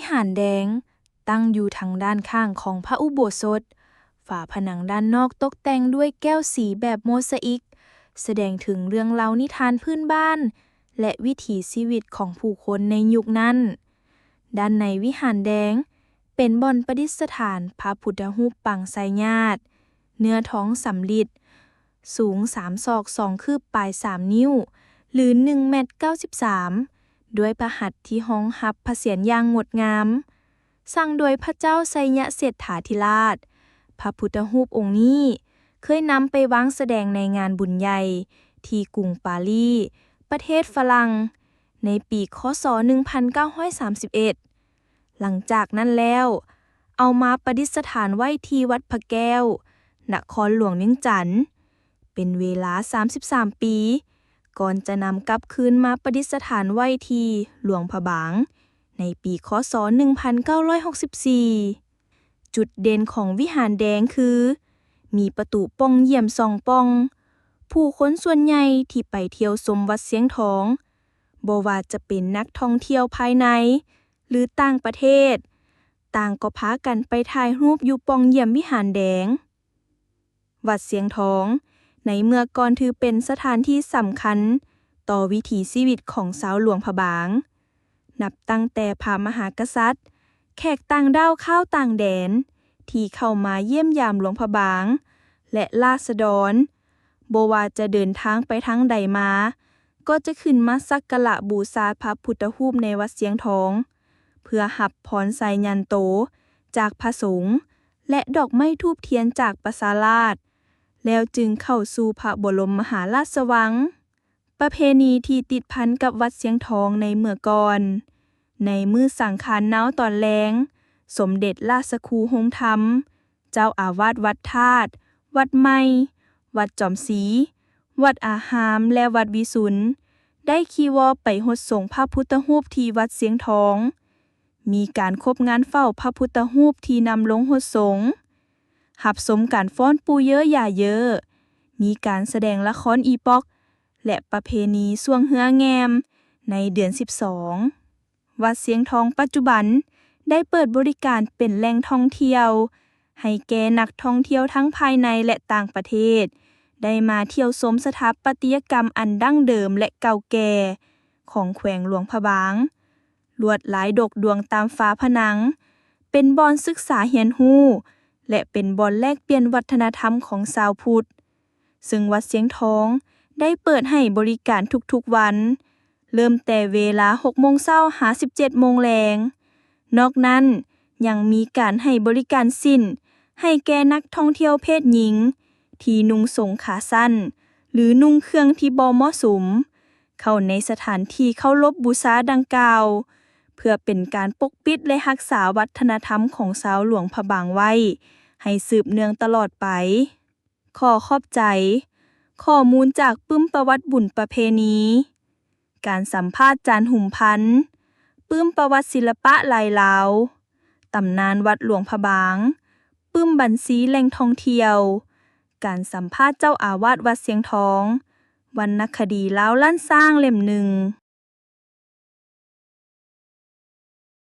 ຫານແດງ ຕັ້ງຢູ່ທາງດ້ານຂ້າງຂອງພະອຸໂບສົດ. ຝາຜະໜັງດ້ານນອກຕົກແຕ່ງດ້ວຍແກ້ວສີແບບໂມຊາອິກ, ສະແດງເຖິງເລື່ອງເລົ່ານິທານພື້ນບ້ານ ແລະ ວິຖີຊີວິດຂອງຜູ້ຄົນໃນຍຸກນັ້ນ. ດ້ານໃນວິຫານແດງ ເປັນບ່ອນປະດິດສະຖານພະພຸດທະຮູບປາງໄຊຍາດ, ເນື້ອທອງສຳລິດ, ສູງສາມສອກສອງຄືບປາຍສາມນິ້ວ ຫຼື ໜຶ່ງແມັດເກົ້າສິບສາມ ດ້ວຍພະຫັດທີ່ຮອງຮັບພະສຽນຢ່າງງົດງາມ. ສ້າງໂດຍພະເຈົ້າໄຊຍະເສດຖາທິລາດ. ພະພຸດທະຮູບອົງນີ້ເຄີຍນຳໄປວາງສະແດງໃນງານບຸນໃຫຍ່ທີ່ກຸງປາລີ ປະເທດຝຣັ່ງ ໃນປີ ຄ.ສ. ໜຶ່ງພັນເກົ້າຮ້ອຍສາມສິບເອັດ. ຫຼັງຈາກນັ້ນແລ້ວ ເອົາມາປະດິດສະຖານໄວ້ທີ່ວັດພະແກ້ວ ນະຄອນຫຼວງວຽງຈັນ ເປັນເວລາສາມສິບສາມປີ ກ່ອນຈະນຳກັບຄືນມາປະດິດສະຖານໄວ້ທີ່ຫຼວງພະບາງ ໃນປີ ຄ.ສ. ໜຶ່ງພັນເກົ້າຮ້ອຍຫົກສິບສີ່. ຈຸດເດັ່ນຂອງວິຫານແດງຄື ມີປະຕູປ່ອງຢ້ຽມສອງປ່ອງ. ຜູ້ຄົນສ່ວນໃຫຍ່ທີ່ໄປທ່ຽວຊົມວັດຊຽງທອງ, ບໍ່ວ່າຈະເປັນນັກທ່ອງທ່ຽວພາຍໃນ ຫຼື ຕ່າງປະເທດ, ຕ່າງກໍພາກັນໄປຖ່າຍຮູບຢູ່ປ່ອງຢ້ຽມວິຫານແດງ. ວັດຊຽງທອງໃນເມື່ອກ່ອນຖືເປັນສະຖານທີ່ສຳຄັນຕໍ່ວິຖີຊີວິດຂອງຊາວຫຼວງພະບາງ. ນັບຕັ້ງແຕ່ພະມະຫາກະສັດ, ແຂກຕ່າງດ້າວຊາວຕ່າງແດນທີ່ເຂົ້າມາຢ້ຽມຢາມຫຼວງພະບາງ ແລະ ລາຊະດອນ, ບໍ່ວ່າຈະເດີນທາງໄປທາງໃດມາ, ກໍຈະຂຶ້ນມາສັກກາລະບູຊາພະພຸດທະຮູບໃນວັດຊຽງທອງ ເພື່ອຮັບພອນໄຊຍານໂຕຈາກພະສົງ ແລະ ດອກໄມ້ທູບທຽນຈາກປະຊາລາດ, ແລ້ວຈຶ່ງເຂົ້າສູ່ພະບໍລົມມະຫາລາຊະວັງ. ປະເພນີທີ່ຕິດພັນກັບວັດຊຽງທອງໃນເມື່ອກ່ອນ. ໃນມື້ສັງຄານນາວຕອນແລງ, ສົມເດັດລາຊະຄູຮົງທຳ, ເຈົ້າອາວາດວັດທາດ, ວັດໃໝ່, ວັດຈອມສີ, ວັດອາຮາມ ແລະ ວັດວິສຸນ ໄດ້ຂີ່ວໍໄປຫົດສົງພະພຸດທະຮູບທີ່ວັດຊຽງທອງ. ມີການຄົບງານເຝົ້າພະພຸດທະຮູບທີ່ນຳລົງຫົດສົງ, ຮັບຊົມການຟ້ອນປູເຢີຢາເຢີ, ມີການສະແດງລະຄອນອີປ໋ອກ ແລະ ປະເພນີຊ່ວງເຮືອແງ່ມໃນເດືອນສິບສອງ. ວັດຊຽງທອງປັດຈຸບັນໄດ້ເປີດບໍລິການເປັນແຫຼ່ງທ່ອງທ່ຽວ ໃຫ້ແກ່ນັກທ່ອງທ່ຽວທັງພາຍໃນ ແລະ ຕ່າງປະເທດ ໄດ້ມາທ່ຽວຊົມສະຖາປັດຕະຍະກຳອັນດັ້ງເດີມ ແລະ ເກົ່າແກ່ຂອງແຂວງຫຼວງພະບາງ. ລວດລາຍດົກດວງຕາມຝາຜະໜັງ ເປັນບ່ອນສຶກສາຮຽນຮູ້ ແລະ ເປັນບ່ອນແລກປ່ຽນວັດທະນະທຳຂອງຊາວພຸດ, ເຊິ່ງວັດຊຽງທອງໄດ້ເປີດໃຫ້ບໍລິການທຸກໆວັນ, ເລີ່ມແຕ່ເວລາຫົກໂມງເຊົ້າຫາສິບເຈັດໂມງແລງ. ນອກນັ້ນຍັງມີການໃຫ້ບໍລິການສິ້ນໃຫ້ແກ່ນັກທ່ອງທ່ຽວເພດຍິງທີ່ນຸ່ງສົງຂາສັ້ນ ຫຼື ນຸ່ງເຄື່ອງທີ່ບໍ່ເໝາະສົມ ເຂົ້າໃນສະຖານທີ່ເຄົາລົບບູຊາດັ່ງກ່າວ, ເພື່ອເປັນການປົກປິດ ແລະ ຮັກສາວັດທະນະທຳຂອງຊາວຫຼວງພະບາງໄວ້ໃຫ້ສືບເນື່ອງຕະຫຼອດໄປ. ຂໍຂອບໃຈ. ຂໍ້ມູນຈາກປຶ້ມປະຫວັດບຸນປະເພນີ, ການສຳພາດຈານຫຸມພັນ, ປຶ້ມປະຫວັດສິລະປະລາຍລາວ, ຕຳນານວັດຫຼວງພະບາງ, ປຶ້ມບັນຊີແຫຼ່ງທ່ອງທ່ຽວ, ການສຳພາດເຈົ້າອາວາດວັດຊຽງທອງ, ວັນນະຄະດີລາວລ້ານຊ້າງເຫຼັ້ມໜຶ່ງ.